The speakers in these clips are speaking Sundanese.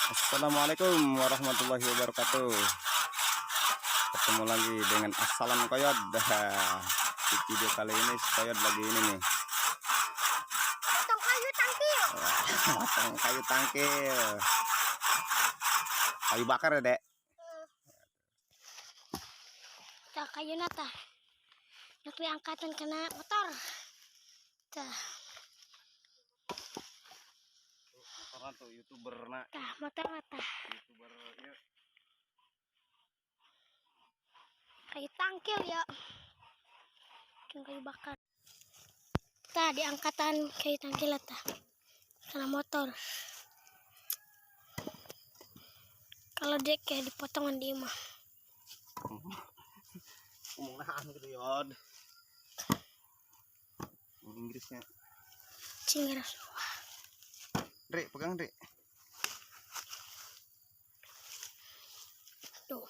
Assalamualaikum warahmatullahi wabarakatuh. Ketemu lagi dengan Assalam Koyod. Di video kali ini Koyod lagi ini nih. Potong kayu tangkil. Potong kayu tangkil. Kayu bakar ya, Dek? Tah, kayu na tah. Angkatan kana motor. Tah, Motornya tuh YouTuber nak. Tah motor na tah. YouTuber ya. Kayu tangkil ya. Jeung kayu bakar. Tah, diangkatan kayu tangkil tah. Kana motor. Kalau dek kayak dipotongan di imah. Ngomong nahan gitu, Yod. Inggrisnya. Cingir. Dek, pegang, Dek. Tuh.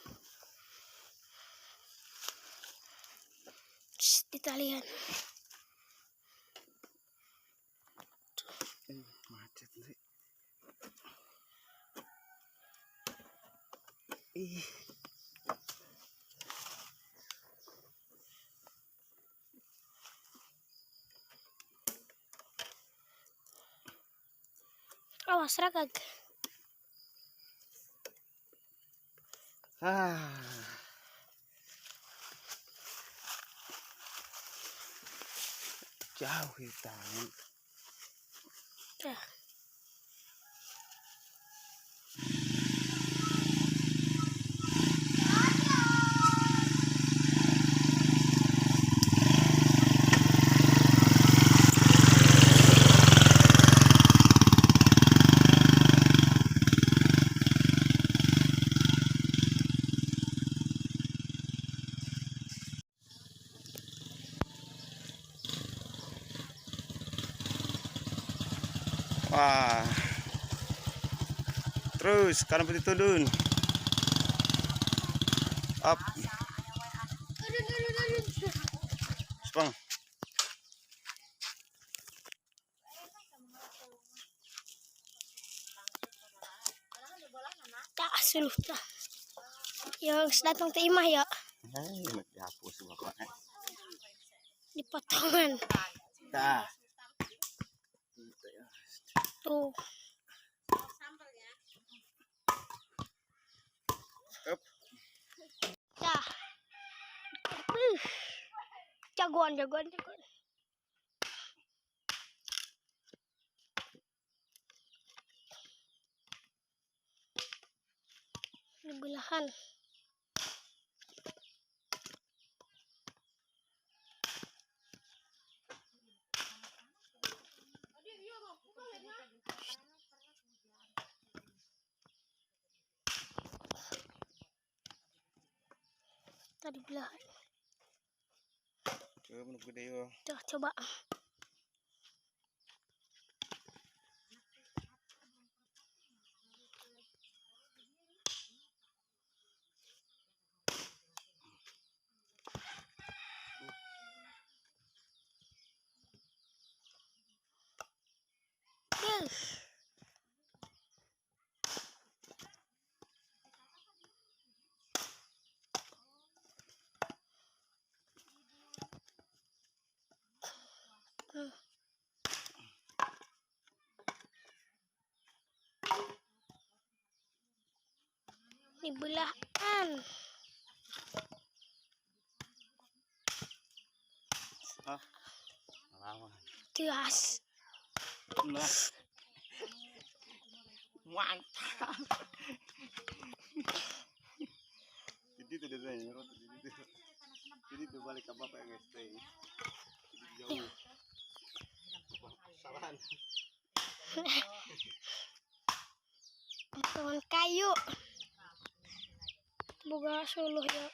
Shh, ditalian. Macet, Dek. Ih. Awas ragag. Ah. Jauh hitam. Tah. Wah. Terus sekarang putih tudun. Up. Sepang. Tah, suluh tah. Yang datang ke imah ya. Hei, dihapus bapak. Dipotongan. Dah. Tuh. Up. Tah. Jagoan, jagoan, jagoan. Di belahan. Tadi belahan. Coba menunggu gede yo. Tuh, coba. Yes. Ini belahan. Ah. Lawan. Tias. Nah. Mantap. Jadi itu dia jadi itu balik ke bapak ya guys. Jadi jauh. Kesalahan. Potongan kayu. Boga suluh ya.